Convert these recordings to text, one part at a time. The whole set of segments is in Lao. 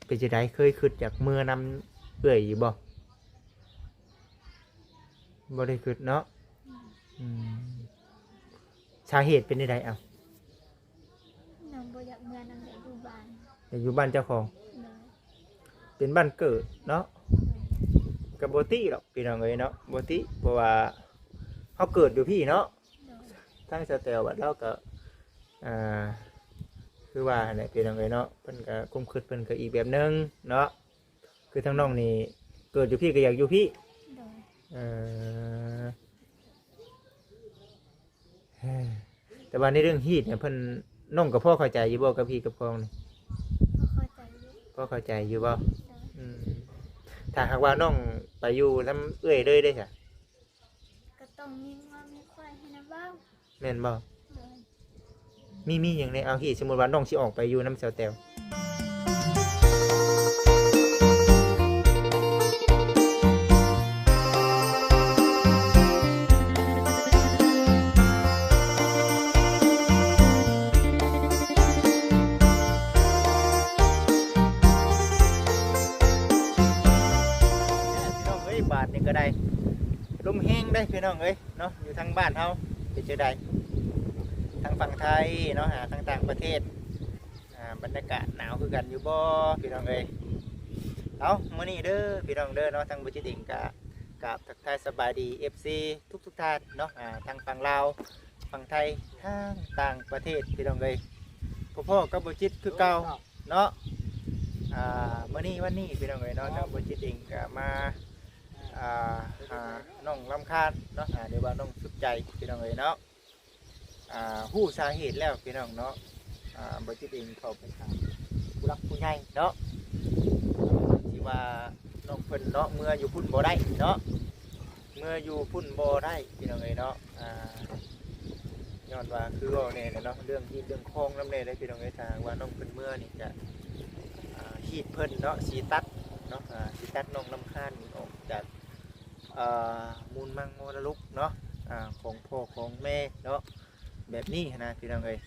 ເປັນຈັ່ງໃດ ເຄີຍຄິດຢາກເມືອນຳເອື້ອຍຢູ່ບໍ່? ບໍ່ໄດ້ຄິດເນາະ. ອືມ ສາເຫດເປັນຈັ່ງໃດ? ເອົ້າ ນ້ອງບໍ່ຢາກເມືອນຳ ຢາກຢູ່ບ້ານ ຢາກຢູ່ບ້ານເຈົ້າຂອງ. ໂດຍ ເປັນບ້ານເກີດເນາະ. ໂດຍ ກໍບໍ່ຕິດອກພີ່ນ້ອງເອີຍເນາະ ບໍ່ຕິ ເພາະວ່າເຮົາເກີດຢູ່ພີ້ເນາະ. ໂດຍ ທາງສາວແຕວບັດລາວກໍ ອ່າ ຄືວ່າຫັ້ນແຫຼະພີ່ນ້ອງເອີຍເນາະ ເພິ່ນກໍຄວາມຄິດເພິ່ນກໍອີກແບບໜຶ່ງເນາະ. ຄືທາງນ້ອງນີ້ເກີດຢູ່ພີ້ກໍຢາກຢູ່ພີ້. ໂດຍ ເອີ ແຕ່ວ່າໃນເລື່ອງຮີດນີ້ເພິ່ນ ນ້ອງກໍພໍເຂົ້າໃຈຢູ່ບໍ່ກັບຮີດກັບຄອງນີ້? ພໍເຂົ້າໃຈຢູ່. ພໍເຂົ້າໃຈຢູ່ບໍ່? ໂດຍ ອືມ ຖ້າຫາກວ່ານ້ອງໄປຢູ່ນຳເອື້ອຍເລີຍເດ້ຊະ? ກໍຕ້ອງມີງົວມີຄວາຍໃຫ້ນຳເວົ້າ. ແມ່ນບໍ່? ໂດຍ ມີ ມີຫຍັງແດ່? ເອົາ ເຮີດ ສົມມຸດວ່ານ້ອງຊິອອກໄປຢູ່ນຳສາວແຕວ. ພີ່ນ້ອງເອີຍ ບາດນີ້ກໍໄດ້ ລົມແຮງເດ້ພີ່ນ້ອງເອີຍເນາະ. ຢູ່ທາງບ້ານເຮົາເປັນຈັ່ງໃດ? ທາງຝັ່ງໄທເນາະ ຫາທາງຕ່າງປະເທດ ອ່າ ບັນຍາກາດໜາວຄືກັນຢູ່ບໍ່ພີ່ນ້ອງເອີຍ? ເອົາ ມື້ນີ້ເດີພີ່ນ້ອງເດີເນາະ ທາງບໍ່ຈິດເອງກະກາບທັກທາຍສະບາຍດີ ເອັຟຊີ ທຸກໆທ່ານເນາະ ອ່າ ທາງຝັ່ງລາວ ຝັ່ງໄທ ທາງຕ່າງປະເທດພີ່ນ້ອງເອີຍ. ພໍ້ໆກັບບໍ່ຈິດຄືເກົ່າເນາະ. ອ່າ ມື້ນີ້ວັນນີ້ພີ່ນ້ອງເອີຍເນາະ ທາງບໍ່ຈິດເອງກະມາ ອ່າ ຫານ້ອງລຳຄານເນາະ ອ່າ ຫຼືວ່ານ້ອງສຸດໃຈພີ່ນ້ອງເອີຍເນາະ. ອ່າ ຮູ້ສາເຫດແລ້ວພີ່ນ້ອງເນາະ ອ່າ ບໍ່ຈິດເອງເຂົ້າໄປຖາມຜູ້ຫຼັກຜູ້ໃຫຍ່ເນາະ ທີ່ວ່ານ້ອງເພິ່ນເນາະ ເມືອຢູ່ພຸ້ນບໍ່ໄດ້ເນາະ ເມືອຢູ່ພຸ້ນບໍ່ໄດ້ພີ່ນ້ອງເອີຍເນາະ. ອ່າ ຍ້ອນວ່າຄືເວົ້າແນ່ແຫຼະເນາະ ເລື່ອງຮີດເລື່ອງຄອງນຳແນ່ເດ້ພີ່ນ້ອງເອີຍ. ຖ້າຫາກວ່ານ້ອງເພິ່ນເມືອນີ້ກະ ອ່າ ຮີດເພິ່ນເນາະ ຊິຕັດເນາະ ອ່າ ຊິຕັດນ້ອງລຳຄານນີ້ອອກຈາກ ອ່າ ມູນມັງມໍລະດົກເນາະ ອ່າ ຂອງພໍ່ຂອງແມ່ເນາະ ແບບນີ້ຫັ້ນນະພີ່ນ້ອງເອີຍ.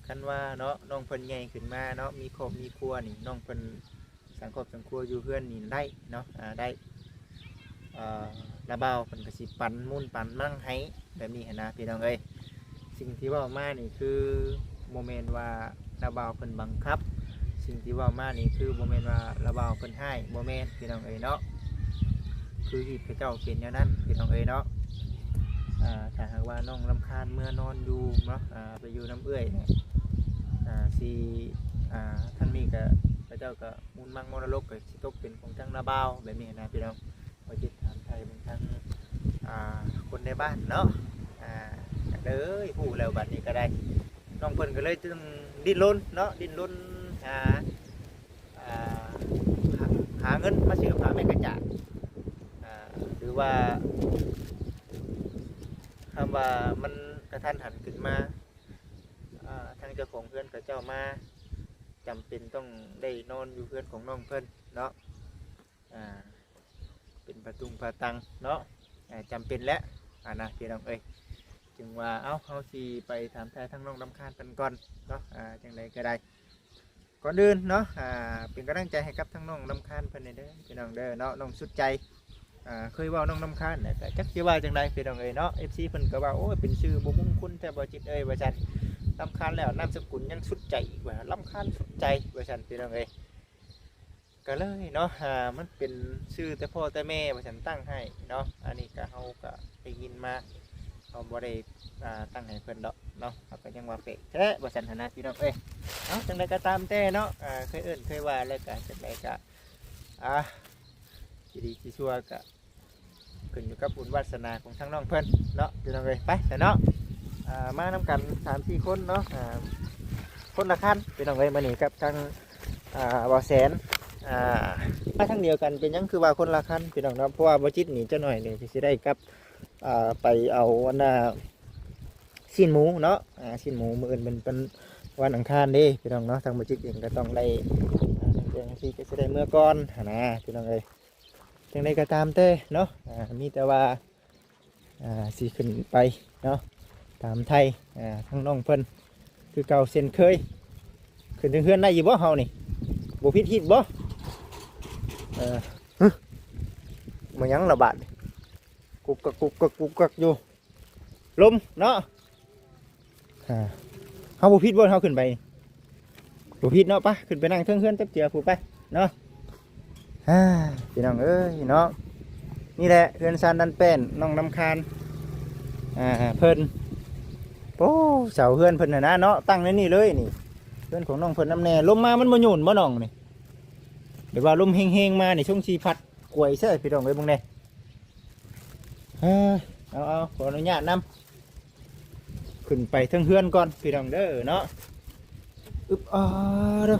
ຄັນວ່າເນາະ ນ້ອງເພິ່ນໃຫຍ່ຂຶ້ນມາເນາະ ມີຄອບມີຄົວນີ້ ນ້ອງເພິ່ນສ້າງຄອບສ້າງຄົວຢູ່ເຮືອນນີ້ໄດ້ເນາະ ອ່າ ໄດ້ ອ່າ ນ້າບ່າວເພິ່ນກໍຊິປັນມູນປັນມັງໃຫ້ ແບບນີ້ຫັ້ນນະພີ່ນ້ອງເອີຍ. ສິ່ງທີ່ເວົ້າມານີ້ຄືບໍ່ແມ່ນວ່ານ້າບ່າວເພິ່ນບັງຄັບ ສິ່ງທີ່ເວົ້າມານີ້ຄືບໍ່ແມ່ນວ່ານ້າບ່າວເພິ່ນຮ້າຍ ບໍ່ແມ່ນພີ່ນ້ອງເອີຍເນາະ ຄືຮີດຂະເຈົ້າເປັນແນວນັ້ນພີ່ນ້ອງເອີຍເນາະ. ອ່າ ຖ້າຫາກວ່ານ້ອງລຳຄານເມືອນອນຢູ່ເນາະ ອ່າ ໄປຢູ່ນຳເອື້ອຍນີ້ ອ່າ ຊິ ອ່າ ທາງນີ້ກະ ຂະເຈົ້າກະມູນມັງມໍລະດົກກະຊິຕົກເປັນຂອງທາງນ້າບ່າວ ແບບນີ້ຫັ້ນນະພີ່ນ້ອງ. ຂໍຕິດຕາມໄທເບິ່ງທາງ ອ່າ ຄົນໃນບ້ານເນາະ ອ່າ ເລີຍຮູ້ແລ້ວ ບັດນີ້ກໍໄດ້ນ້ອງເພິ່ນກໍເລີຍຈຶ່ງດີ້ນລົນເນາະ ດີ້ນລົນຫາ ອ່າ ຫາ ຫາເງິນມາຊື້ຜ້າແມ່ກະຈາດ ອ່າ ຫຼືວ່າຄຳວ່າມັນກະທັນຫັນຂຶ້ນມາ ອ່າ ທາງເຈົ້າຂອງເຮືອນເຂົາເຈົ້າມາ ຈຳເປັນຕ້ອງໄດ້ນອນຢູ່ເຮືອນຂອງນ້ອງເພິ່ນເນາະ ອ່າ ເປັນຜາຕຸງຜາຕັງເນາະ ອ່າ ຈຳເປັນແຫຼະ ອ່າ ນະ ພີ່ນ້ອງເອີຍ. ຈຶ່ງວ່າ ເອົ້າ ເຮົາຊິໄປຖາມຖ່າຍທາງນ້ອງລຳຄານເພິ່ນກ່ອນເນາະ ອ່າ ຈັ່ງໃດກໍໄດ້ ກ່ອນອື່ນເນາະ ອ່າ ເປັນກຳລັງໃຈໃຫ້ກັບທາງນ້ອງລຳຄານເພິ່ນແດ່ເດີ ພີ່ນ້ອງເດີເນາະ ນ້ອງສຸດໃຈ. ອ່າ ເຄີຍເວົ້ານ້ອງລຳຄານແຫຼະ ກໍຈັກຊິວ່າຈັ່ງໃດ ພີ່ນ້ອງເອີຍເນາະ. ເອັຟຊີເພິ່ນກໍວ່າ ໂອ້ຍ ເປັນຊື່ບໍ່ມຸງຄຸນແທ້ ບໍ່ຈິດເອີຍ ວ່າຊັ້ນ. ລຳຄານແລ້ວນາມສະກຸນຍັງສຸດໃຈອີກວ່າ ລຳຄານສຸດໃຈ ວ່າຊັ້ນ ພີ່ນ້ອງເອີຍ. ກໍເລີຍເນາະ ອ່າ ມັນເປັນຊື່ແຕ່ພໍ່ແຕ່ແມ່ວ່າຊັ້ນຕັ້ງໃຫ້ເນາະ. ອັນນີ້ກໍເຮົາກໍໄດ້ຍິນມາ ເຮົາບໍ່ໄດ້ ອ່າ ຕັ້ງໃຫ້ເພິ່ນດອກເນາະ ເຮົາກໍຍັງວ່າແປກແທ້ວ່າຊັ້ນຫັ້ນນະ ພີ່ນ້ອງເອີຍ. ເອົາ ຈັ່ງໃດກໍຕາມແຕ່ເນາະ ອ່າ ເຄີຍເອີ້ນເຄີຍວ່າແລ້ວກໍ ຈັ່ງໃດກໍ ອ່າ ຊິດີຊິຊົ່ວກໍຂຶ້ນຢູ່ກັບບຸນວາສະໜາຂອງທາງນ້ອງເພິ່ນເນາະ ພີ່ນ້ອງເອີຍ. ໄປຊະເນາະ ອ່າ ມານຳກັນສາມສີ່ຄົນເນາະ ອ່າ ຄົນລະຄັນ ພີ່ນ້ອງເອີຍ. ມື້ນີ້ກັບທາງ ອ່າ ບ່າວແສນ ອ່າ ມາທາງດຽວກັນ ເປັນຫຍັງຄືວ່າຄົນລະຄັນ ພີ່ນ້ອງເນາະ? ເພາະວ່າບໍ່ຈິດນີ້ຈັກໜ້ອຍນີ້ຊິໄດ້ກັບ ອ່າ ໄປເອົາອັນນ່າ ຊີ້ນໝູເນາະ ອ່າ ຊີ້ນໝູ ມື້ອື່ນເປັນ ເປັນວັນອັງຄານເດ້ ພີ່ນ້ອງເນາະ. ທາງບໍ່ຈິດເອງກໍຕ້ອງໄດ້ ອ່າ ຈັ່ງຊີ້ກໍຊິໄດ້ເມືອກ່ອນຫັ້ນນະ ພີ່ນ້ອງເອີຍ. ຈັ່ງໃດກໍຕາມແຕ່ເນາະ ອ່າ ມີແຕ່ວ່າ ອ່າ ຊິຂຶ້ນໄປເນາະ ຕາມໄທ ອ່າ ທາງນ້ອງເພິ່ນ ຄືເກົ່າເຊັ່ນເຄີຍ. ຂຶ້ນເທິງເຮືອນໄດ້ຢູ່ບໍ່ເຮົານີ້? ບໍ່ຜິດຮີດບໍ່? ເອີ ຫຶ ມາຫຍັງລະບາດນີ້ ກຸກກັກ ກຸກກັກ ກຸກກັກຢູ່ ລົມເນາະ. ອ່າ ເຮົາບໍ່ຜິດບໍ່ ເຮົາຂຶ້ນໄປ ບໍ່ຜິດເນາະ. ໄປ ຂຶ້ນໄປນັ່ງເທິງເຮືອນແປັບດຽວພຸ້ນໄປເນາະ. ອ່າ ພີ່ນ້ອງເອີຍເນາະ ນີ້ແຫຼະເຮືອນຊານດັນແປ້ນ ນ້ອງນ້ຳຄານ ອ່າ ເພິ່ນ ໂອ້ ເສົາເຮືອນເພິ່ນຫັ້ນນະເນາະ ຕັ້ງໃນນີ້ເລີຍນີ້ ເຮືອນຂອງນ້ອງເພິ່ນນຳແດ່. ລົມມາມັນບໍ່ໂຍນບໍ່ນ້ອງນີ້ ແບບວ່າລົມແຮງໆມານີ້ ຊົງຊິພັດກວຍໃສ່ ພີ່ນ້ອງເອີຍ ເບິ່ງແດ່. ເອີ ເອົາໆ ຂໍອະນຸຍາດນຳ ຂຶ້ນໄປເທິງເຮືອນກ່ອນ ພີ່ນ້ອງເດີເນາະ. ອຶບ ອາ ເດີ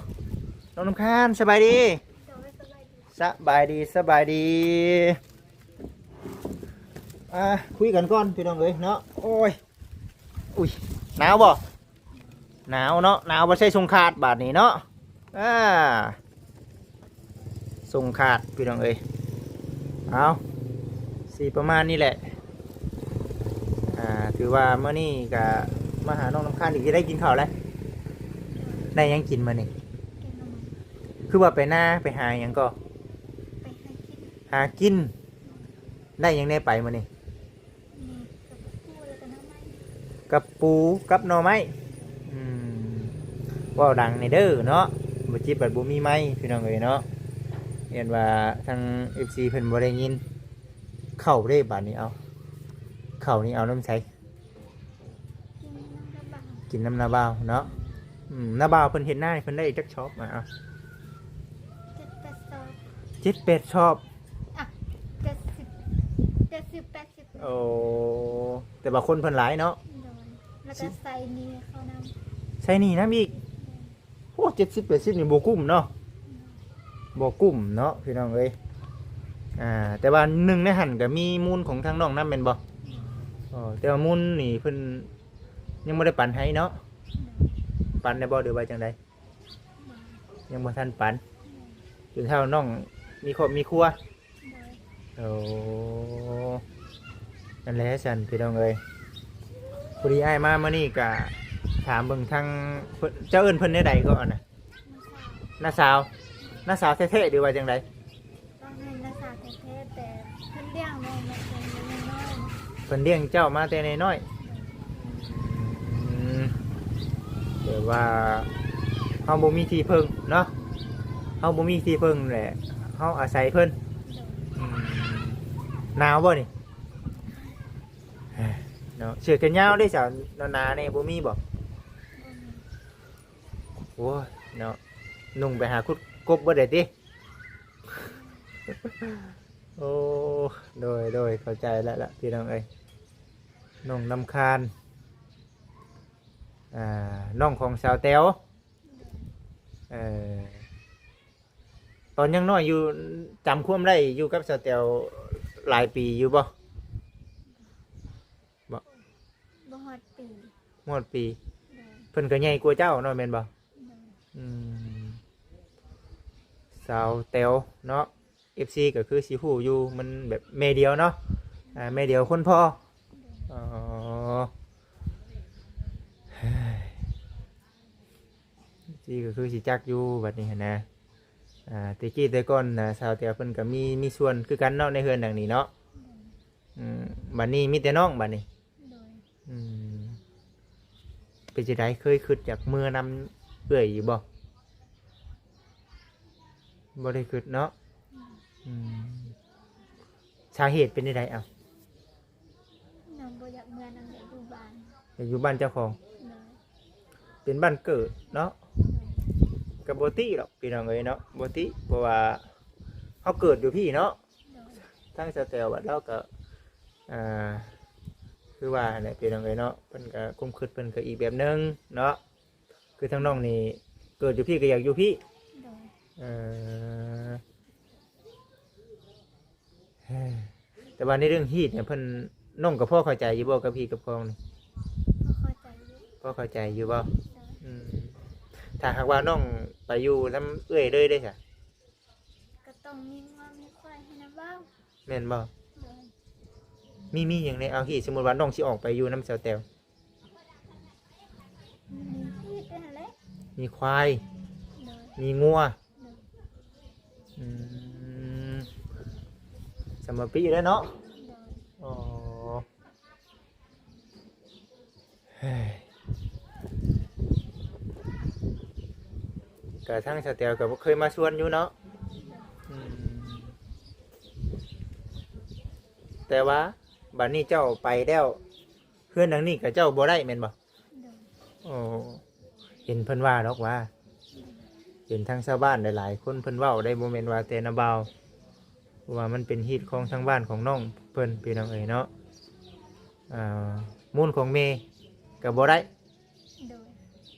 ນ້ອງນ້ຳຄານ ສະບາຍດີ. ໂດຍ ສະບາຍດີ ສະບາຍດີ ສະບາຍດີ. ອ່າ ຄຸຍກັນກ່ອນ ພີ່ນ້ອງເອີຍເນາະ. ໂອ້ຍ ອຸ້ຍ ໜາວບໍ່? ໜາວເນາະ ໜາວບໍ່ໃສ່ຊົງຂາດບາດນີ້ເນາະ. ອ່າ ຊົງຂາດ ພີ່ນ້ອງເອີຍ. ເອົາ ຊິປະມານນີ້ແຫຼະ. ອ່າ ຖືວ່າມື້ນີ້ກະມາຫານ້ອງນ້ຳຄານອີກ ຊິໄດ້ກິນເຂົ້າແລ້ວ. ໄດ້ຫຍັງກິນມື້ນີ້? ແກງໜໍ່ໄມ້. ຄືວ່າໄປນາ ໄປຫາຫຍັງກໍ? ໄປຫາກິນ ຫາກິນ. ໄດ້ຫຍັງແດ່ໄປມື້ນີ້? ມີກະປູ ແລ້ວກະໜໍ່ໄມ້ ກະປູກັບໜໍ່ໄມ້. ອືມ ເວົ້າດັງແດ່ເດີເນາະ ບໍ່ຈິດບັດບໍ່ມີໄມ ພີ່ນ້ອງເອີຍເນາະ. ຢ້ານວ່າທາງເອັຟຊີເພິ່ນບໍ່ໄດ້ຍິນ. ເຂົ້າເດ້ບາດນີ້ ເອົາ ເຂົ້ານີ້ເອົານຳໃສ? ກິນນຳນ້າບ່າວ ກິນນຳນ້າບ່າວເນາະ. ອືມ ນ້າບ່າວເພິ່ນເຮັດນາໃຫ້ເພິ່ນໄດ້ຈັກຊອບ? ອ່າ ເຈັດແປດຊອບ ເຈັດແປດຊອບ. ອ່ະ ເຈັດສິບ ເຈັດສິບ ແປດສິບ. ໂອ້ ແຕ່ວ່າຄົນເພິ່ນຫຼາຍເນາະ. ໂດຍ ແລ້ວກະໃຊ້ໜີ້ເຂົານຳ ໃຊ້ໜີ້ນຳອີກ. ໂອ້ ເຈັດສິບແປດສິບນີ້ບໍ່ກຸ້ມເນາະ ບໍ່ກຸ້ມເນາະ ພີ່ນ້ອງເອີຍ. ອ່າ ແຕ່ວ່າໜຶ່ງໃນຫັ້ນກະມີມູນຂອງທາງນ້ອງນຳແມ່ນບໍ່? ອໍ ແຕ່ວ່າມູນນີ້ເພິ່ນຍັງບໍ່ໄດ້ປັນໃຫ້ເນາະ. ປັນໄດ້ບໍ່ ຫຼືວ່າຈັ່ງໃດ? ຍັງບໍ່ທັນປັນ ຈົນເທົ່ານ້ອງມີຄອບມີຄົວ. ໂດຍ ໂອ້ ນັ້ນແຫຼະຊັ້ນ ພີ່ນ້ອງເອີຍ. ພໍດີອ້າຍມາມື້ນີ້ກະຖາມເບິ່ງທາງເພິ່ນ ເຈົ້າເອີ້ນເພິ່ນແນວໃດກໍນະ? ນ້າສາວ ນ້າສາວແທ້ໆ ຫຼືວ່າຈັ່ງໃດ? ຕ້ອງໃຫ້ນ້າສາວແທ້ໆ ແຕ່ເພິ່ນລ້ຽງນ້ອງມາແຕ່ນ້ອຍໆ ເພິ່ນລ້ຽງເຈົ້າມາແຕ່ນ້ອຍໆ. ອືມ ແບບວ່າເຮົາບໍ່ມີທີ່ເພິ່ງເນາະ ເຮົາບໍ່ມີທີ່ເພິ່ງແຫຼະ ເຮົາອາໄສເພິ່ນ. ອືມ ໜາວບໍ່ນີ້? ເນາະ ເສື້ອແຂນຍາວເດ້ສາວ ໜາວໆ ນີ້ບໍ່ມີບໍ່? ໂອ້ຍເນາະ ນຸ່ງໄປຫາຂຸດກົບບໍ່ໄດ້ຕິ? ໂອ້ ໂດຍ ໂດຍ ເຂົ້າໃຈແລ້ວລະ ພີ່ນ້ອງເອີຍ. ນ້ອງນ້ຳຄານ ອ່າ ນ້ອງຂອງສາວແຕວ. ເອີ ຕອນຍັງນ້ອຍຢູ່ ຈຳຄວາມໄດ້ ຢູ່ກັບສາວແຕວຫຼາຍປີຢູ່ບໍ່? ບໍ່ ບໍ່ຮອດປີ ບໍ່ຮອດປີ. ໂດຍ ເພິ່ນກໍໃຫຍ່ກວ່າເຈົ້າເນາະ ແມ່ນບໍ່? ໂດຍ ອືມ ສາວແຕວເນາະ ເອັຟຊີກໍຄືຊິຮູ້ຢູ່ ມັນແບບແມ່ດຽວເນາະ ອ່າ ແມ່ດຽວຄົນພໍ່. ໂດຍ ອໍ ເອັຟຊີກໍຄືຊິຈັກຢູ່ບັດນີ້ຫັ້ນນະ. ອ່າ ແຕ່ກີ້ແຕ່ກ່ອນນະ ສາວແຕວເພິ່ນກໍມີ ມີສ່ວນຄືກັນເນາະ ໃນເຮືອນຫຼັງນີ້ເນາະ. ໂດຍ ອືມ ບັດນີ້ມີແຕ່ນ້ອງບັດນີ້. ໂດຍ ອືມ ເປັນຈັ່ງໃດ ເຄີຍຄິດຢາກເມືອນຳເອື້ອຍຢູ່ບໍ່? ບໍ່ໄດ້ຄິດເນາະ. ອືມ ສາເຫດເປັນຈັ່ງໃດ ເອົ້າ? ນ້ອງບໍ່ຢາກເມືອນຳ ຢາກຢູ່ບ້ານ ຢາກຢູ່ບ້ານເຈົ້າຂອງ. ໂດຍ ເປັນບ້ານເກີດເນາະ. ໂດຍ ກໍບໍ່ຕິດອກ ພີ່ນ້ອງເອີຍເນາະ ບໍ່ຕິ ເພາະວ່າເຮົາເກີດຢູ່ພີ້ເນາະ. ໂດຍ ທາງສາວແຕວບັດລາວກໍ ອ່າ ຄືວ່າຫັ້ນແຫຼະ ພີ່ນ້ອງເອີຍເນາະ ເພິ່ນກໍຄວາມຄິດເພິ່ນກໍອີກແບບໜຶ່ງເນາະ. ຄືທາງນ້ອງນີ້ເກີດຢູ່ພີ້ກໍຢາກຢູ່ພີ້. ໂດຍ ເອີ ແຕ່ວ່າໃນເລື່ອງຮີດນີ້ເພິ່ນ ນ້ອງກໍພໍເຂົ້າໃຈຢູ່ບໍ່ກັບຮີດກັບຄອງນີ້? ພໍເຂົ້າໃຈຢູ່ ພໍເຂົ້າໃຈຢູ່ບໍ່? ໂດຍ ອືມ ຖ້າຫາກວ່ານ້ອງໄປຢູ່ນຳເອື້ອຍເລີຍເດ້ຊະ? ກໍຕ້ອງມີງົວມີຄວາຍໃຫ້ນຳເວົ້າ. ແມ່ນບໍ່? ໂດຍ ມີ ມີຫຍັງແດ່? ເອົາ ຮີດ ສົມມຸດວ່ານ້ອງຊິອອກໄປຢູ່ນຳສາວແຕວ ມີຮີດຫັ້ນແຫຼະ ມີຄວາຍ. ໂດຍ ມີງົວ. ໂດຍ ອື ສຳມະປີແລ້ວເນາະ. ໂດຍ. ອໍ ເຮີ້ຍ ກະທາງສາວແຕວກະບໍ່ເຄີຍມາຊວນຢູ່ເນາະ. ອືມ ແຕ່ວ່າບາດນີ້ເຈົ້າໄປແລ້ວ ເຮືອນຫຼັງນີ້ກະເຈົ້າບໍ່ໄດ້ແມ່ນບໍ່? ໂດຍ. ໂອ້ ເຫັນເພິ່ນວ່າດອກວ່າ ເຫັນທາງຊາວບ້ານຫຼາຍໆຄົນເພິ່ນເວົ້າໄດ໋ ບໍ່ແມ່ນວ່າແຕ່ນາບ່າວ ເພາະວ່າມັນເປັນຮີດຄອງທາງບ້ານຂອງນ້ອງເພິ່ນ ພີ່ນ້ອງເອີຍເນາະ. ອ່າ ມູນຂອງແມ່ກະບໍ່ໄດ້. ໂດຍ.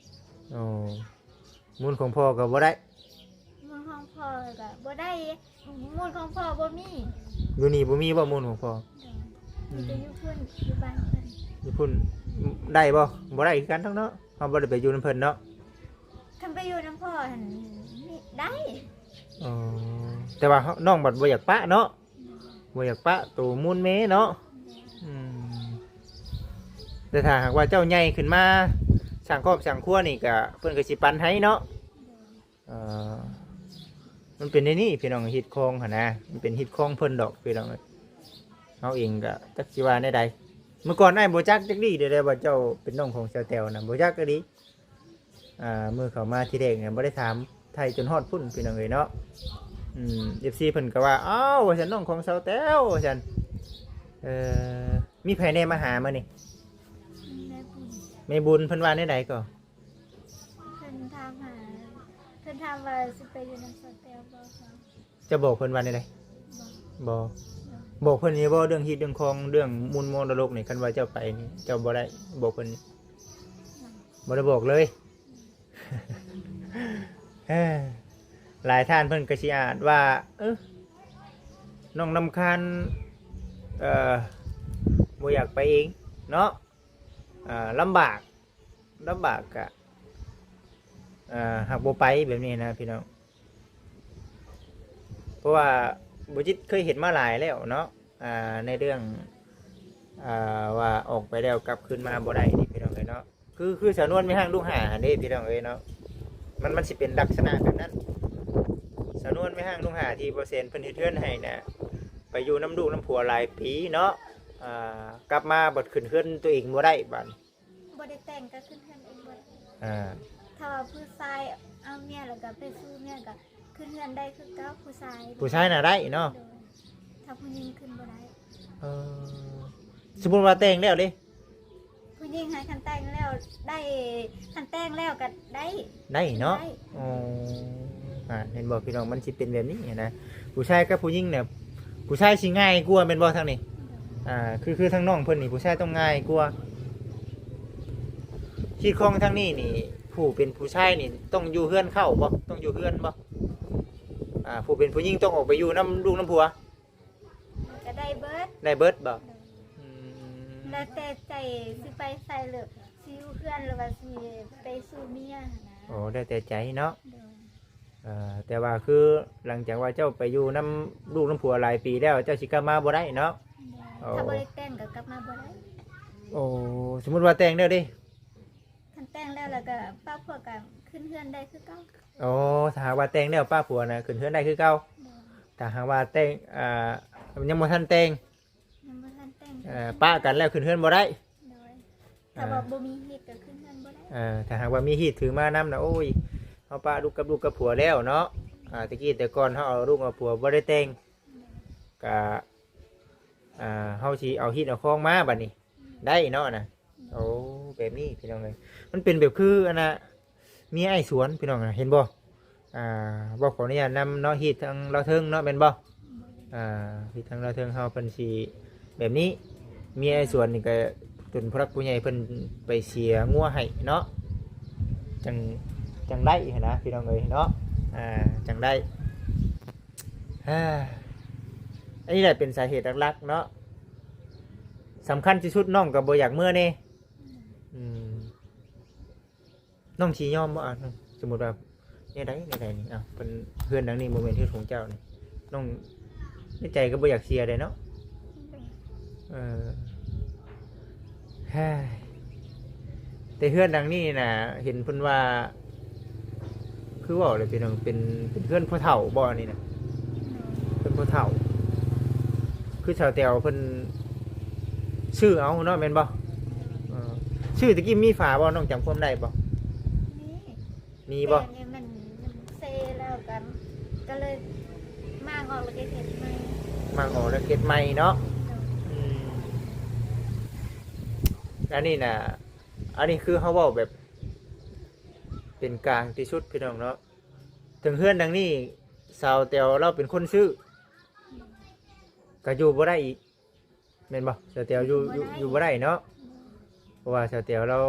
ໂອ້ ມູນຂອງພໍ່ກະບໍ່ໄດ້. ມູນຂອງພໍ່ກະບໍ່ໄດ້ ມູນຂອງພໍ່ບໍ່ມີ. ຢູ່ນີ້ບໍ່ມີບໍ່ມູນຂອງພໍ່? ໂດຍ. ອືມ ມີແຕ່ຢູ່ພຸ້ນ ຢູ່ບ້ານເພິ່ນ. ຢູ່ພຸ້ນໄດ້ບໍ່? ບໍ່ໄດ້ຄືກັນທັງເນາະ ເຮົາບໍ່ໄດ້ໄປຢູ່ນຳເພິ່ນເນາະ. ຄັນໄປຢູ່ນຳພໍ່ຫັ້ນໄດ້. ອໍ ແຕ່ວ່າເຮົາ ນ້ອງບັດບໍ່ຢາກປະເນາະ. ບໍ່ຢາກປະໂຕມູນແມ່ເນາະ. ອືມ ແຕ່ຖ້າຫາກວ່າເຈົ້າໃຫຍ່ຂຶ້ນມາສ້າງຄອບສ້າງຄົວນີ້ກະ ເພິ່ນກະຊິປັນໃຫ້ເນາະ. ເອີ ມັນເປັນແນວນີ້ພີ່ນ້ອງ ຮີດຄອງຫັ້ນນະ ມັນເປັນຮີດຄອງເພິ່ນດອກພີ່ນ້ອງເອີຍ. ເຮົາເອງກະຈັກຊິວ່າແນວໃດ ເມື່ອກ່ອນອ້າຍບໍ່ຈັກຈັກດີເດ້ ໄດ້ວ່າເຈົ້າເປັນນ້ອງຂອງສາວແຕວນະ ບໍ່ຈັກອີ່ຫຼີ. ອ່າ ມື້ເຂົ້າມາທີແລກນີ້ບໍ່ໄດ້ຖາມໄຖ່ຈົນຮອດພຸ້ນ ພີ່ນ້ອງເອີຍເນາະ. ອືມ ເອັຟຊີ ເພິ່ນກໍວ່າ ອ້າວ ວ່າຊັ້ນ ນ້ອງຂອງສາວແຕວ ວ່າຊັ້ນ. ເອີ ມີໃຜແດ່ມາຫາມື້ນີ້? ແມ່ບຸນ. ແມ່ບຸນ ເພິ່ນວ່າແນວໃດກໍ? ເພິ່ນຖາມຫາ ເພິ່ນຖາມວ່າຊິໄປຢູ່ນຳສາວແຕວບໍ່. ເຈົ້າບອກເພິ່ນວ່າແນວໃດ? ບໍ່. ບໍ່. ບໍ່. ບອກເພິ່ນຢູ່ບໍ່ ເລື່ອງຮີດເລື່ອງຄອງ ເລື່ອງມູນມໍລະດົກນີ້ ຄັນວ່າເຈົ້າໄປນີ້ ເຈົ້າບໍ່ໄດ້ບອກເພິ່ນນີ້? ບໍ່. ບໍ່ໄດ້ບອກເລີຍ. ເອີ ຫຼາຍທ່ານເພິ່ນກໍຊິອາດວ່າ ເອີ ນ້ອງລຳຄານ ເອີ ບໍ່ຢາກໄປເອງເນາະ ເອີ ລຳບາກ ລຳບາກກະ ເອີ ຫາກບໍ່ໄປ ແບບນີ້ນະພີ່ນ້ອງ. ເພາະວ່າບໍ່ຈິດເຄີຍເຫັນມາຫຼາຍແລ້ວເນາະ ອ່າ ໃນເລື່ອງ ອ່າ ວ່າອອກໄປແລ້ວກັບຄືນມາບໍ່ໄດ້ນີ້ ພີ່ນ້ອງເອີຍເນາະ. ຄື ຄືສາວນວນແມ່ຮ້າງລູກຫ້າຫັ້ນເດ້ ພີ່ນ້ອງເອີຍເນາະ ມັນ ມັນຊິເປັນລັກສະນະແບບນັ້ນ. ສາວນວນແມ່ຮ້າງລູກຫ້າທີ່ບໍ່ແສນເພິ່ນເຮັດເຮືອນໃຫ້ນະ ໄປຢູ່ນຳລູກນຳຜົວຫຼາຍປີເນາະ ອ່າ ກັບມາບັດຂຶ້ນເຮືອນຕົວເອງບໍ່ໄດ້ບາດນີ້. ບໍ່ໄດ້ແຕ່ງກໍຂຶ້ນເຮືອນເອງເບິດ. ອ່າ ຖ້າວ່າຜູ້ຊາຍເອົາເມຍແລ້ວກໍໄປສູ່ເມຍກໍຂຶ້ນເຮືອນໄດ້ຄືເກົ່າ ຜູ້ຊາຍ. ຜູ້ຊາຍນະໄດ້ເນາະ. ໂດຍ. ຖ້າຜູ້ຍິງຂຶ້ນບໍ່ໄດ້. ເອີ ສົມມຸດວ່າແຕ່ງແລ້ວເດ້? ຜູ້ຍິງຫັ້ນຄັນແຕ່ງແລ້ວໄດ້ ຄັນແຕ່ງແລ້ວກໍໄດ້. ໄດ້ເນາະ. ໄດ້. ອໍ ອ່າ ເຫັນບໍ່ພີ່ນ້ອງ ມັນຊິເປັນແບບນີ້ນະ ຜູ້ຊາຍກັບຜູ້ຍິງນະ ຜູ້ຊາຍຊິງ່າຍກວ່າແມ່ນບໍ່ທາງນີ້? ອ່າ ຄື ຄືທາງນ້ອງເພິ່ນນີ້ ຜູ້ຊາຍຕ້ອງງ່າຍກວ່າ. ຮີດຄອງທາງນີ້ນີ້ ຜູ້ເປັນຜູ້ຊາຍນີ້ຕ້ອງຢູ່ເຮືອນເຂົ້າບໍ່? ຕ້ອງຢູ່ເຮືອນບໍ່? ອ່າ ຜູ້ເປັນຜູ້ຍິງຕ້ອງອອກໄປຢູ່ນຳລູກນຳຜົວ? ກໍໄດ້ເບິດ. ໄດ້ເບິດບໍ່? ໂດຍ. ອືມ ແລ້ວແຕ່ໃຈຊິໄປໃສ ຫຼືຊິຢູ່ເຮືອນ ຫຼືວ່າຊິໄປສູ່ເມຍຫັ້ນນະ. ໂອ້ ແລ້ວແຕ່ໃຈເນາະ. ໂດຍ. ເອີ ແຕ່ວ່າຄືຫຼັງຈາກວ່າເຈົ້າໄປຢູ່ນຳລູກນຳຜົວຫຼາຍປີແລ້ວ ເຈົ້າຊິກັບມາບໍ່ໄດ້ເນາະ. ໂດຍ. ໂອ້ ຖ້າບໍ່ໄດ້ແຕ່ງກໍກັບມາບໍ່ໄດ້. ໂອ້ ສົມມຸດວ່າແຕ່ງແລ້ວເດ້? ຄັນແຕ່ງແລ້ວ ແລ້ວກໍປ້າພວກກໍຂຶ້ນເຮືອນໄດ້ຄືເກົ່າ. ໂອ້ ຖ້າຫາກວ່າແຕ່ງແລ້ວປ້າຜົວນະ ຂຶ້ນເຮືອນໄດ້ຄືເກົ່າ. ໂດຍ. ຖ້າຫາກວ່າແຕ່ງ ອ່າ ຍັງບໍ່ທັນແຕ່ງ ຍັງບໍ່ທັນແຕ່ງ ເອີ ປະກັນແລ້ວຂຶ້ນເຮືອນບໍ່ໄດ້. ໂດຍ. ຖ້າວ່າ ອ່າ ບໍ່ມີຮີດກໍຂຶ້ນເຮືອນບໍ່ໄດ້. ເອີ ຖ້າຫາກວ່າມີຮີດຖືມານຳນະ ໂອ້ຍ ເຮົາປະລູກກັບລູກກັບຜົວແລ້ວເນາະ. ອ່າ ແຕ່ກີ້ແຕ່ກ່ອນເຮົາເອົາລູກເອົາຜົວບໍ່ໄດ້ແຕ່ງ ໂດຍ ກະ ອ່າ ເຮົາຊິເອົາຮີດເອົາຄອງມາບັດນີ້ ໄດ້ເນາະນະ. ໂອ້ ແບບນີ້ພີ່ນ້ອງເອີຍ ມັນເປັນແບບຄືອັນນ່າ ເມຍອ້າຍສວນ ພີ່ນ້ອງນະ ເຫັນບໍ່? ອ່າ ບໍ່ຂໍອະນຸຍາດນຳເນາະ ຮີດທາງລາວເທິງເນາະ ແມ່ນບໍ່? ອ່າ ຮີດທາງລາວເທິງເຮົາເພິ່ນຊິແບບນີ້ ເມຍອ້າຍສວນນີ້ກໍຈົນຜູ້ຫຼັກຜູ້ໃຫຍ່ເພິ່ນໄປເສຍງົວໃຫ້ເນາະ ຈັ່ງ ຈັ່ງໄດ້ຫັ້ນນະ ພີ່ນ້ອງເອີຍເນາະ ອ່າ ຈັ່ງໄດ້. ອ່າ ອັນນີ້ແຫຼະເປັນສາເຫດຫຼັກໆເນາະ ສຳຄັນທີ່ສຸດ ນ້ອງກໍບໍ່ຢາກເມືອແດ່. ອືມ ນ້ອງຊິຍອມບໍ່? ອ່າ ສົມມຸດວ່າແນວໃດ ແນວໃດນີ້ ເອົາ ເພິ່ນ ເຮືອນຫຼັງນີ້ບໍ່ແມ່ນເຮືອນຂອງເຈົ້ານີ້ ນ້ອງໃນໃຈກໍບໍ່ຢາກເສຍເດ້ເນາະ. ເອີ ແຕ່ເຮືອນຫຼັງນີ້ນະ ເຫັນເພິ່ນວ່າ ຄືເວົ້າແລ້ວເປັນ ເປັນ ເປັນເຮືອນພໍ່ເຖົ້າບໍ່ ອັນນີ້ນະ? ເຮືອນພໍ່ເຖົ້າ ຄືສາວແຕວເພິ່ນຊື້ເອົາເນາະ ແມ່ນບໍ່? ເອີ ຊື້ຕະກີ້ມີຝາບໍ່? ນ້ອງຈຳຄວາມໄດ້ບໍ່? ມີ ມີບໍ່? ແຕ່ນີ້ມັນ ມັນເຊແລ້ວກັນ ກໍເລີຍມ້າງອອກແລ້ວກໍເຮັດໃໝ່ ມ້າງອອກແລ້ວເຮັດໃໝ່ເນາະ. ໂດຍ ອືມ ອັນນີ້ນະ ອັນນີ້ຄືເຮົາເວົ້າແບບເປັນກາງທີ່ສຸດ ພີ່ນ້ອງເນາະ. ເຖິງເຮືອນຫຼັງນີ້ສາວແຕວລາວເປັນຄົນຊື້ ກໍຢູ່ບໍ່ໄດ້ອີກ ແມ່ນບໍ່? ສາວແຕວຢູ່ ຢູ່ ຢູ່ບໍ່ໄດ້ເນາະ ເພາະວ່າສາວແຕວລາວ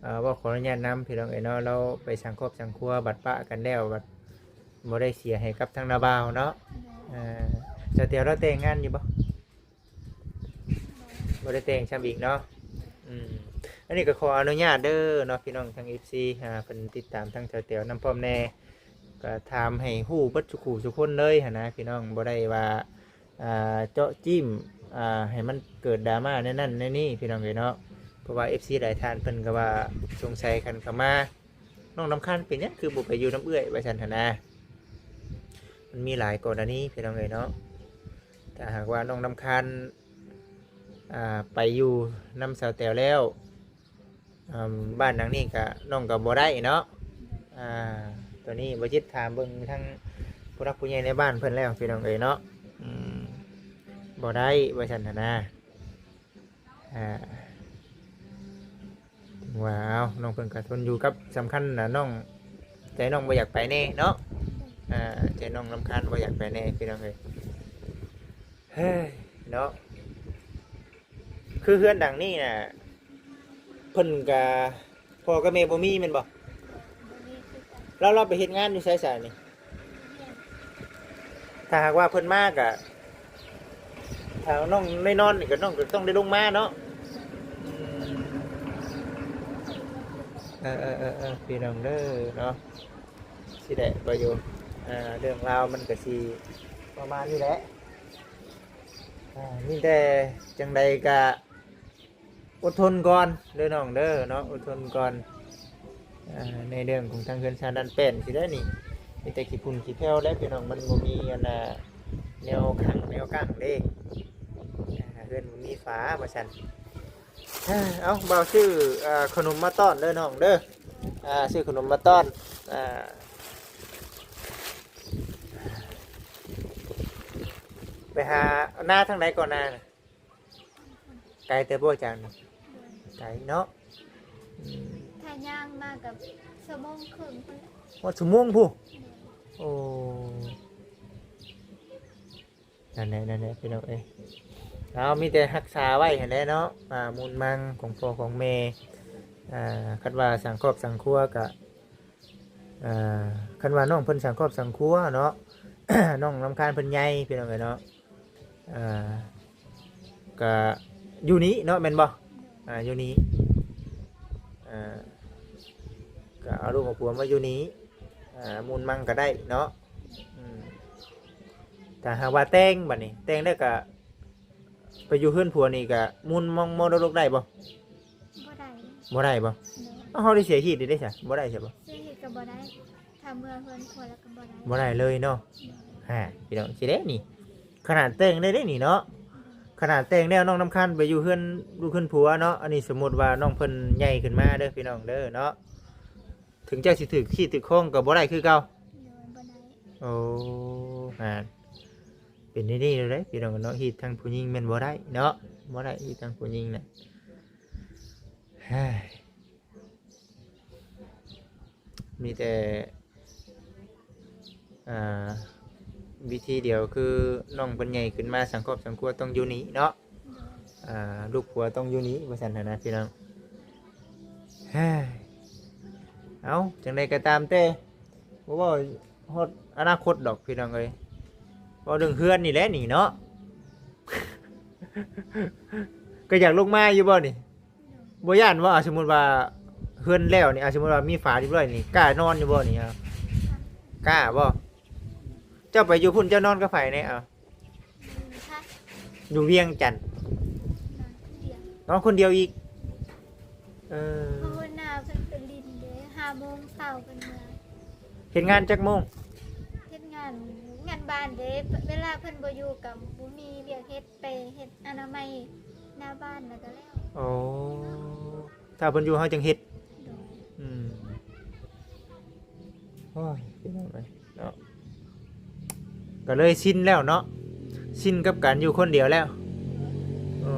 ເອີ ເວົ້າຂໍອະນຸຍາດນຳ ພີ່ນ້ອງເອີຍເນາະ, ລາວໄປສ້າງຄອບສ້າງຄົວ ບັດປະກັນແລ້ວ ບັດບໍ່ໄດ້ເສຍໃຫ້ກັບທາງນ້າບ່າວເນາະ. ເອີ ສາວແຕວລາວແຕ່ງງານຢູ່ບໍ່? ບໍ່ໄດ້ແຕ່ງຊ້ຳອີກເນາະ. ອືມ ອັນນີ້ກໍຂໍອະນຸຍາດເດີເນາະ ພີ່ນ້ອງທາງເອັຟຊີ ອ່າ ເພິ່ນຕິດຕາມທາງສາວແຕວນຳພ້ອມແດ່ ກໍຖາມໃຫ້ຮູ້ເບິດສູ່ຄູ່ສູ່ຄົນເລີຍຫັ້ນນະ ພີ່ນ້ອງ. ບໍ່ໄດ້ວ່າ ອ່າ ເຈາະຈີ້ມ ອ່າ ໃຫ້ມັນເກີດດຣາມາແນວນັ້ນແນວນີ້ ພີ່ນ້ອງເອີຍເນາະ. ເພາະວ່າເອັຟຊີຫຼາຍທ່ານເພິ່ນກໍວ່າສົງໄສກັນເຂົ້າມາ ນ້ອງນ້ຳຄານເປັນຫຍັງຄືບໍ່ໄປຢູ່ນຳເອື້ອຍ ວ່າຊັ້ນຫັ້ນນະ. ມັນມີຫຼາຍກໍລະນີ ພີ່ນ້ອງເອີຍເນາະ. ຖ້າຫາກວ່ານ້ອງນ້ຳຄານ ອ່າ ໄປຢູ່ນຳສາວແຕວແລ້ວ ອ່າ ບ້ານຫຼັງນີ້ກະ ນ້ອງກໍບໍ່ໄດ້ເນາະ. ອ່າ ໂຕນີ້ບໍ່ຈິດຖາມເບິ່ງທາງຜູ້ຫຼັກຜູ້ໃຫຍ່ໃນບ້ານເພິ່ນແລ້ວ ພີ່ນ້ອງເອີຍເນາະ. ອືມ ບໍ່ໄດ້ ວ່າຊັ້ນຫັ້ນນະ. ອ່າ ວ່າ ເອົາ ນ້ອງເພິ່ນກໍທົນຢູ່ກັບ ສຳຄັນນະ ນ້ອງ ໃຈນ້ອງບໍ່ຢາກໄປແດ່ເນາະ. ອ່າ ໃຈນ້ອງລຳຄານບໍ່ຢາກໄປແດ່ ພີ່ນ້ອງເອີຍ. ເຮີ້ຍ ເນາະ ຄືເຮືອນຫຼັງນີ້ນະ ເພິ່ນກະ ພໍ່ກັບແມ່ບໍ່ມີແມ່ນບໍ່? ບໍ່ມີຄືກັນ. ແລ້ວລາວໄປເຮັດງານຢູ່ໃສຊະນີ້? ຖ້າຫາກວ່າເພິ່ນມາກະ ຖ້ານ້ອງໄດ້ນອນນີ້ກະ ນ້ອງກະຕ້ອງໄດ້ລົງມາເນາະ. ເອີໆໆໆ ພີ່ນ້ອງເດີເນາະ. ຊິແຫຼະ ບໍ່ຢູ່ ເລື່ອງລາວມັນກະຊິປະມານນີ້ແຫຼະ. ອ່າ ມີແຕ່ຈັ່ງໃດກະອົດທົນກ່ອນເດີນ້ອງເດີເນາະ ອົດທົນກ່ອນ. ອ່າ ໃນເລື່ອງຂອງທາງເຮືອນຊານດ້ານແປ້ນຊິໄດ້ນີ້ ມີແຕ່ຂີ້ຝຸ່ນຂີ້ແຜ່ວແຫຼະພີ່ນ້ອງ ມັນບໍ່ມີອັນນ່າ ແນວຂັງແນວກັ້ງເດ້. ອ່າ ເຮືອນບໍ່ມີຝາວ່າຊັ້ນ. ເອົາ ບ່າວຊື້ ອ່າ ຂະໜົມມາຕ້ອນເດີນ້ອງເດີ. ອ່າ ຊື້ຂະໜົມມາຕ້ອນ. ອ່າ ໄປຫານາທາງໃດກ່ອນນານະ? ໄກແຕ່ບໍ່ຈາກນີ້? ໄກເນາະ. ອືມ ຖ້າຍ່າງມາກໍຊົ່ວໂມງເຄິ່ງພຸ້ນແຫຼະ. ຮອດຊົ່ວໂມງພຸ້ນ? ໂດຍ. ໂອ້ ນັ້ນແຫຼະ ນັ້ນແຫຼະ ພີ່ນ້ອງເອີຍ. ເອົາ ມີແຕ່ຮັກສາໄວ້ຫັ້ນແຫຼະເນາະ ອ່າ ມູນມັງຂອງພໍ່ຂອງແມ່. ອ່າ ຄັນວ່າສ້າງຄອບສ້າງຄົວກະ ອ່າ ຄັນວ່ານ້ອງເພິ່ນສ້າງຄອບສ້າງຄົວເນາະ ນ້ອງລຳຄານເພິ່ນໃຫຍ່ ພີ່ນ້ອງເອີຍເນາະ. ອ່າ ກະຢູ່ນີ້ເນາະ ແມ່ນບໍ່? ອ່າ ຢູ່ນີ້ ອ່າ ກະເອົາລູກເອົາຜົວມາຢູ່ນີ້ ອ່າ ມູນມັງກະໄດ້ເນາະ. ອືມ ຖ້າຫາກວ່າແຕ່ງ ບາດນີ້ແຕ່ງແລ້ວກະໄປຢູ່ເຮືອນຜົວນີ້ກະມູນມັງມໍລະດົກໄດ້ບໍ່? ບໍ່ໄດ້. ບໍ່ໄດ້ບໍ່? ໂດຍ. ເອົາ ເຮົາໄດ້ເສຍຮີດໄດ້ຊະ ບໍ່ໄດ້ຊະບໍ່? ເສຍຮີດກໍບໍ່ໄດ້ ຖ້າເມືອເຮືອນຜົວແລ້ວກໍບໍ່ໄດ້ ບໍ່ໄດ້ເລີຍເນາະ. ໂດຍ. ຫາ ພີ່ນ້ອງ ຊິໄດ້ນີ້ ຂະໜາດແຕ່ງໄດ້ເດ້ນີ້ເນາະ. ໂດຍ. ຂະໜາດແຕ່ງແລ້ວ ນ້ອງນຳຄານໄປຢູ່ເຮືອນລູກເຮືອນຜົວເນາະ ອັນນີ້ສົມມຸດວ່ານ້ອງເພິ່ນໃຫຍ່ຂຶ້ນມາເດີ ພີ່ນ້ອງເດີເນາະ. ເຖິງເຈົ້າຊິຖືກຄີດຖືກຄອງກໍບໍ່ໄດ້ຄືເກົ່າ. ໂດຍ ບໍ່ໄດ້. ໂອ້ ຫາ ເປັນແນວນີ້ເລີຍເດ້ ພີ່ນ້ອງເນາະ ຮີດທາງຜູ້ຍິງແມ່ນບໍ່ໄດ້ເນາະ ບໍ່ໄດ້ ຮີດທາງຜູ້ຍິງນະ. ເຮີ້ຍ ມີແຕ່ ອ່າ ວິທີດຽວຄືນ້ອງເພິ່ນໃຫຍ່ຂຶ້ນມາ ສ້າງຄອບສ້າງຄົວຕ້ອງຢູ່ນີ້ເນາະ. ໂດຍ. ອ່າ ລູກຜົວຕ້ອງຢູ່ນີ້ ວ່າຊັ້ນຫັ້ນນະ ພີ່ນ້ອງ. ເຮີ້ຍ ເອົາ ຈັ່ງໃດກໍຕາມແຕ່ ບໍ່ເວົ້າຮອດອະນາຄົດດອກ ພີ່ນ້ອງເອີຍ ເວົ້າເລື່ອງເຮືອນນີ້ແຫຼະນີ້ເນາະ. ກໍຢາກລົງມາຢູ່ບໍ່ນີ້? ບໍ່ຢ້ານບໍ່? ອ່າ ສົມມຸດວ່າເຮືອນແລ້ວນີ້ ອ່າ ສົມມຸດວ່າມີຝາຮຽບຮ້ອຍນີ້ ກ້ານອນຢູ່ບໍ່ນີ້? ອ່າ ກ້າບໍ່? ເຈົ້າໄປຢູ່ພຸ້ນ ເຈົ້ານອນກັບໃຜແດ່? ເອົາ ຢູ່ວຽງຈັນ ນອນຄົນດຽວ ນອນຄົນດຽວອີກ. ເອີ ພາວະນາເພິ່ນໄປຫຼິ້ນເດ້ ຫ້າໂມງເຊົ້າເພິ່ນເມືອ. ເຮັດງານຈັກໂມງ? ເຮັດງານ ງານ ບ້ານເດ້ ເວລາເພິ່ນບໍ່ຢູ່ກໍບໍ່ມີວຽກເຮັດ ໄປເຮັດອະນາໄມໜ້າບ້ານແລ້ວກໍແລ້ວ. ອໍ ຖ້າເພິ່ນຢູ່ເຮົາຈຶ່ງເຮັດ. ໂດຍ. ອືມ ໂອ້ຍ ພີ່ນ້ອງເອີຍເນາະ ກໍເລີຍຊິນແລ້ວເນາະ ຊິນກັບການຢູ່ຄົນດຽວແລ້ວ. ເອີ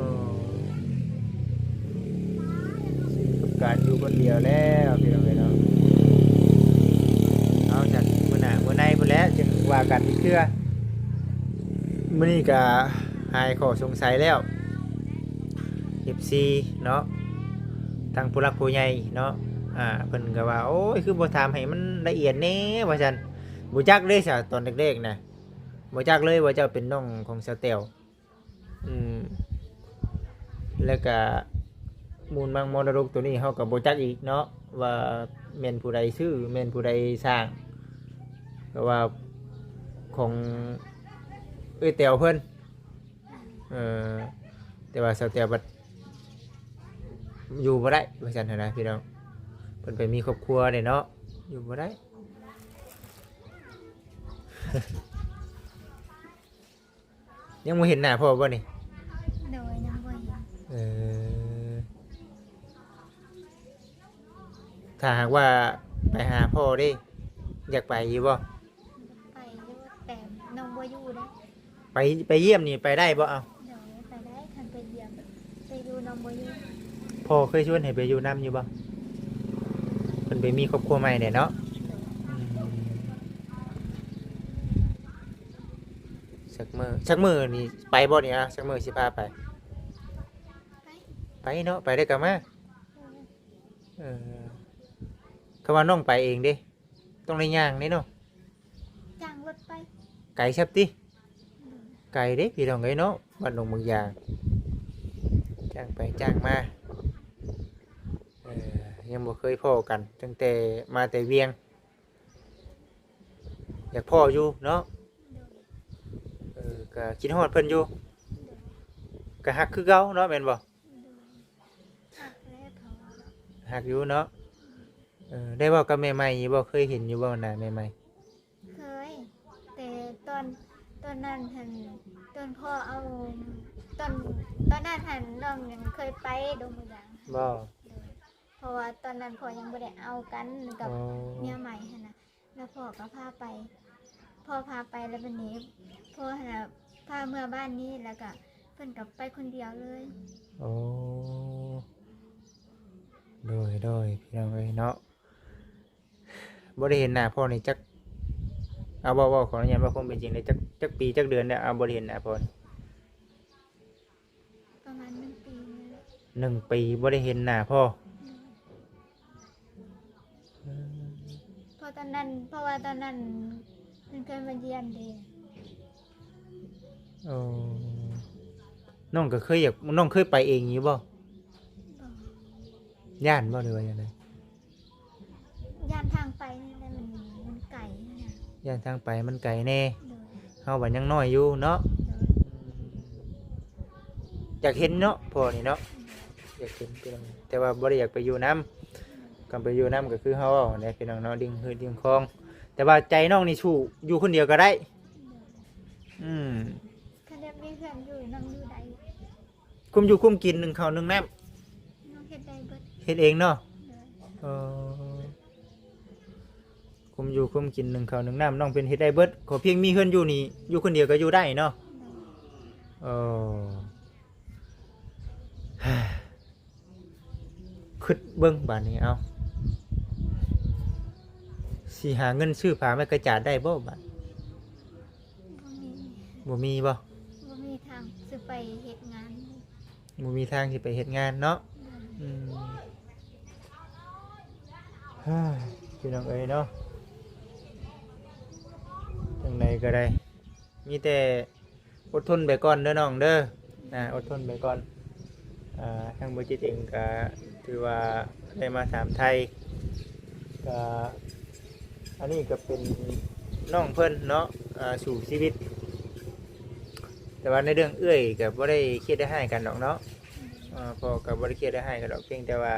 ຊິນກັບການຢູ່ຄົນດຽວແລ້ວ ພີ່ນ້ອງເອີຍເນາະ. ເອົາ ຈັກມື້ໜ້າມື້ໃນພຸ້ນແຫຼະ ຈຶ່ງວ່າກັນອີກເທື່ອ. ມື້ນີ້ກໍຫາຍຂໍ້ສົງໄສແລ້ວ ເອັຟຊີເນາະ ທາງຜູ້ຫຼັກຜູ້ໃຫຍ່ເນາະ ອ່າ ເພິ່ນກໍວ່າ ໂອ້ຍ ຄືບໍ່ຖາມໃຫ້ມັນລະອຽດແດ່ ວ່າຊັ້ນ. ບໍ່ຈັກເດ້ຊະ ຕອນແລກໆນະ ບໍ່ຈັກເລີຍວ່າເຈົ້າເປັນນ້ອງຂອງສາວແຕ້ວ. ອືມ ແລ້ວກະມູນມັງມໍລະດົກໂຕນີ້ເຮົາກໍບໍ່ຈັກອີກເນາະ ວ່າແມ່ນຜູ້ໃດຊື້ ແມ່ນຜູ້ໃດສ້າງ ກໍວ່າຂອງເອື້ອຍແຕ້ວເພິ່ນ. ເອີ ແຕ່ວ່າສາວແຕ້ວບັດຢູ່ບໍ່ໄດ້ວ່າຊັ້ນຫັ້ນນະ ພີ່ນ້ອງ ເພິ່ນໄປມີຄອບຄົວເດ້ເນາະ ຢູ່ບໍ່ໄດ້. ຍັງບໍ່ເຫັນໜ້າພໍ່ບໍ່ນີ້? ໂດຍ ຍັງບໍ່ເຫັນ. ເອີ ຖ້າຫາກວ່າໄປຫາພໍ່ເດ້ ຢາກໄປຢູ່ບໍ່? ໄປຢູ່ ແຕ່ນ້ອງບໍ່ຢູ່ເດ້. ໄປ ໄປຢ້ຽມນີ້ໄປໄດ້ບໍ່? ເອົາ ໂດຍ ໄປໄດ້ ຄັນໄປຢ້ຽມ ໄປຢູ່ນ້ອງບໍ່ຢູ່. ພໍ່ເຄີຍຊວນໃຫ້ໄປຢູ່ນຳຢູ່ບໍ່? ເພິ່ນໄປມີຄອບຄົວໃໝ່ແຫຼະເນາະ. ອືມ ຈັກມື້ ຈັກມື້ນີ້ໄປບໍ່ນີ້? ອາ ຈັກມື້ຊິພາໄປ? ໄປ ໄປເນາະ ໄປແລ້ວກໍມາ. ເອີ ເອີ ຄຳວ່ານ້ອງໄປເອງເດ້ ຕ້ອງໄດ້ຍ່າງເດ້ເນາະ. ຈ້າງລົດໄປ. ໄກຄັກຕິ? ອືມ ໄກເດ້ພີ່ນ້ອງເອີຍເນາະ ບ້ານດົງບາງຢາງ ຈ້າງໄປຈ້າງມາ. ເອີ ຍັງບໍ່ເຄີຍພໍ້ກັນ ຕັ້ງແຕ່ມາແຕ່ວຽງ ຢາກພໍ້ຢູ່ເນາະ. ໂດຍ. ເອີ ກໍຄິດຮອດເພິ່ນຢູ່. ໂດຍ. ກໍຮັກຄືເກົ່າເນາະ ແມ່ນບໍ່? ໂດຍ. ຮັກແລ້ວເຂົາວ່າ ຮັກຢູ່ເນາະ. ເອີ ໄດ້ເວົ້າກັບແມ່ໃໝ່ຢູ່ບໍ່? ເຄີຍເຫັນຢູ່ບໍ່ໜ້າແມ່ໃໝ່? ເຄີຍ ແຕ່ຕອນ ຕອນນັ້ນຫັ້ນ ຕອນພໍ່ເອົາ ຕອນ ຕອນນັ້ນຫັ້ນນ້ອງຍັງເຄີຍໄປດົງບາງຢາງ. ບໍ່? ໂດຍ. ເພາະວ່າຕອນນັ້ນພໍ່ຍັງບໍ່ໄດ້ເອົາກັນກັບ ອໍ ເມຍໃໝ່ຫັ້ນນະ ແລ້ວພໍ່ກໍພາໄປ ພໍ່ພາໄປ ແລ້ວບັດນີ້ພໍ່ຫັ້ນນະພາເມືອບ້ານນີ້ ແລ້ວກໍເພິ່ນກໍໄປຄົນດຽວເລີຍ. ໂອ້ ໂດຍ ໂດຍ ພີ່ນ້ອງເອີຍເນາະ ບໍ່ໄດ້ເຫັນໜ້າພໍ່ນີ້ຈັກ ເອົາ ເວົ້າ ເວົ້າ ຂໍອະນຸຍາດເວົ້າຄວາມເປັນຈິງເລີຍ ຈັກ ຈັກປີຈັກເດືອນແລ້ວ ເອົາ ບໍ່ໄດ້ເຫັນໜ້າພໍ່ນີ້? ປະມານໜຶ່ງປີນີ້ແຫຼະ. ໜຶ່ງປີບໍ່ໄດ້ເຫັນໜ້າພໍ່. ອືມ ເພາະຕອນນັ້ນ ເພາະວ່າຕອນນັ້ນເພິ່ນເຄີຍມາຢ້ຽມເດ້. ໂອ້ ນ້ອງກໍເຄີຍຢາກ ນ້ອງເຄີຍໄປເອງຢູ່ບໍ່? ບໍ່. ຢ້ານບໍ່ ຫຼືວ່າຈັ່ງໃດ? ຢ້ານທາງໄປນີ້ແຫຼະ ມັນ ມັນໄກຫັ້ນນະ. ຢ້ານທາງໄປມັນໄກແດ່. ໂດຍ. ເຮົາບັດຍັງນ້ອຍຢູ່ເນາະ. ໂດຍ. ອືມ ຢາກເຫັນເນາະ ພໍ່ນີ້ເນາະ. ໂດຍ. ຢາກເຫັນ ແຕ່ວ່າບໍ່ໄດ້ຢາກໄປຢູ່ນຳ. ໂດຍ. ຄັນໄປຢູ່ນຳກໍຄືເຮົາເວົ້າຫັ້ນແຫຼະ ພີ່ນ້ອງເນາະ ລິງຮືດລິງຄອງ ແຕ່ວ່າໃຈນ້ອງນີ້ສູ້ ຢູ່ຄົນດຽວກໍໄດ້. ໂດຍ. ອືມ ຄັນຢາກມີເພື່ອນຢູ່ນຳຢູ່ໄດ້. ຄຸມຢູ່ຄຸມກິນ ໜຶ້ງເຂົ້າໜຶ້ງນ້ຳ ນ້ອງເຮັດໄດ້ເບິດ. ເຮັດເອງເນາະ. ໂດຍ. ເອີ ຄຸມຢູ່ຄຸມກິນ ໜຶ້ງເຂົ້າໜຶ້ງນ້ຳ ນ້ອງເປັນເຮັດໄດ້ເບິດ ຂໍພຽງມີເຮືອນຢູ່ນີ້ ຢູ່ຄົນດຽວກໍຢູ່ໄດ້ເນາະ. ໂດຍ. ເອີ ຄິດເບິ່ງບາດນີ້ ເອົາ ຊິຫາເງິນຊື້ຜ້າໄມ້ກະຈາດໄດ້ບໍ່ບາດ? ບໍ່ມີ. ບໍ່ມີບໍ່? ບໍ່ມີທາງຊິໄປເຮັດງານ. ບໍ່ມີທາງຊິໄປເຮັດງານເນາະ. ໂດຍ. ອືມ ເຮີ້ຍ ພີ່ນ້ອງເອີຍເນາະ ຈັ່ງໃດກໍໄດ້ ມີແຕ່ ອົດທົນໄປກ່ອນເດີນ້ອງເດີ. ອ່າ ອົດທົນໄປກ່ອນ. ອ່າ ທາງບໍ່ຈິດເອງກະຖືວ່າໄດ້ມາຖາມໄຖ່ ກະ ອັນນີ້ກະເປັນນ້ອງເພິ່ນເນາະ ອ່າ ສູ້ຊີວິດ. ແຕ່ວ່າໃນເລື່ອງເອື້ອຍກະບໍ່ໄດ້ຄຽດໄດ້ຮ້າຍກັນດອກເນາະ. ອ່າ ພໍ່ກະບໍ່ໄດ້ຄຽດໄດ້ຮ້າຍກັນດອກ ພຽງແຕ່ວ່າ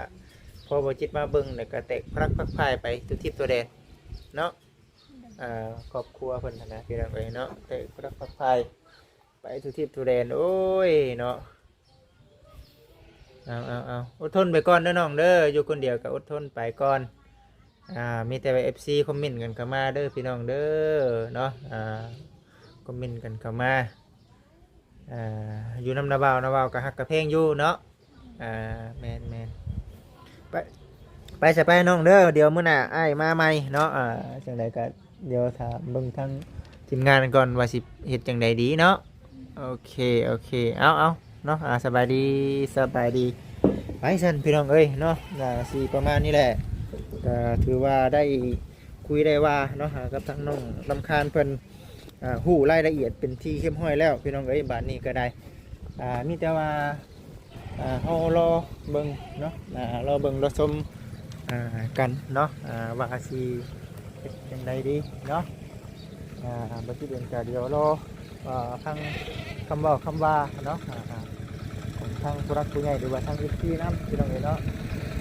ພໍບໍ່ຈິດມາເບິ່ງແລ້ວກະແຕກພະລັກພັກພາຍໄປທົ່ວທິດທົ່ວແດນເນາະ. ໂດຍ. ອ່າ ຄອບຄົວເພິ່ນຫັ້ນນະ ພີ່ນ້ອງເອີຍເນາະ ໄດ້ຮັກໄດ້ໄພໄປທົ່ວທິດທົ່ວແດນ ໂອ້ຍເນາະ. ເອົາໆໆ ອົດທົນໄປກ່ອນເດີນ້ອງເດີ ຢູ່ຄົນດຽວກໍອົດທົນໄປກ່ອນ. ອ່າ ມີແຕ່ວ່າເອັຟຊີຄອມເມັນກັນເຂົ້າມາເດີພີ່ນ້ອງເດີເນາະ ອ່າ ຄອມເມັນກັນເຂົ້າມາ. ອ່າ ຢູ່ນຳນ້າບ່າວ ນ້າບ່າວກໍຮັກກໍແພງຢູ່ເນາະ. ອ່າ ແມ່ນໆ ໄປ ໄປຊະໄປນ້ອງເດີ ດຽວມື້ໜ້າອ້າຍມາໃໝ່ເນາະ. ອ່າ ຈັ່ງໃດກໍດຽວຖ້າເບິ່ງທາງທີມງານກ່ອນວ່າຊິເຮັດຈັ່ງໃດດີເນາະ. ໂອເຄ ໂອເຄ ເອົາ ເອົາເນາະ ອ່າ ສະບາຍດີ ສະບາຍດີ. ໄປຊັ້ນພີ່ນ້ອງເອີຍເນາະ ອ່າ ຊິປະມານນີ້ແຫຼະ ກໍຖືວ່າໄດ້ຄຸຍໄດ້ວ່າເນາະ ອ່າ ກັບທາງນ້ອງລຳຄານເພິ່ນ ອ່າ ຮູ້ລາຍລະອຽດເປັນທີ່ຮຽບຮ້ອຍແລ້ວພີ່ນ້ອງເອີຍ. ບາດນີ້ກໍໄດ້ ອ່າ ມີແຕ່ວ່າ ອ່າ ເຮົາລໍເບິ່ງເນາະ ອ່າ ລໍເບິ່ງລໍຊົມ ອ່າ ກັນເນາະ ອ່າ ວ່າຊິເຮັດຈັ່ງໃດດີເນາະ. ອ່າ ບໍ່ຊິເປັນກະດຽວລໍ ອ່າ ຟັງຄຳເວົ້າຄຳວ່າເນາະ ອ່າ ຂອງທາງຜູ້ຫຼັກຜູ້ໃຫຍ່ ຫຼືວ່າທາງເອັຟຊີນຳ ພີ່ນ້ອງເອີຍເນາະ.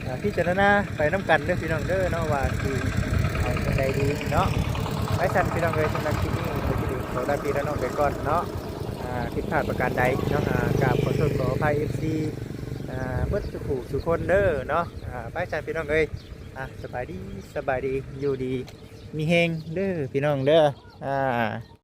ອ່າ ພິຈາລະນາໄປນຳກັນເດີພີ່ນ້ອງເດີເນາະ ວ່າຊິເອົາຈັ່ງໃດດີເນາະ. ໄປຊັ້ນພີ່ນ້ອງເອີຍ ສຳລັບຄລິບນີ້ກໍຊິໄດ້ຂໍລາພີ່ລານ້ອງໄປກ່ອນເນາະ. ອ່າ ຜິດພາດປະການໃດເນາະ ອ່າ ກາບຂໍໂທດຂໍອະໄພເອັຟຊີ ອ່າ ເບິດສູ່ຜູ້ສູ່ຄົນເດີເນາະ. ອ່າ ໄປຊັ້ນພີ່ນ້ອງເອີຍ ອ່າ ສະບາຍດີ ສະບາຍດີ ຢູ່ດີມີແຮງເດີພີ່ນ້ອງເດີ ອ່າ.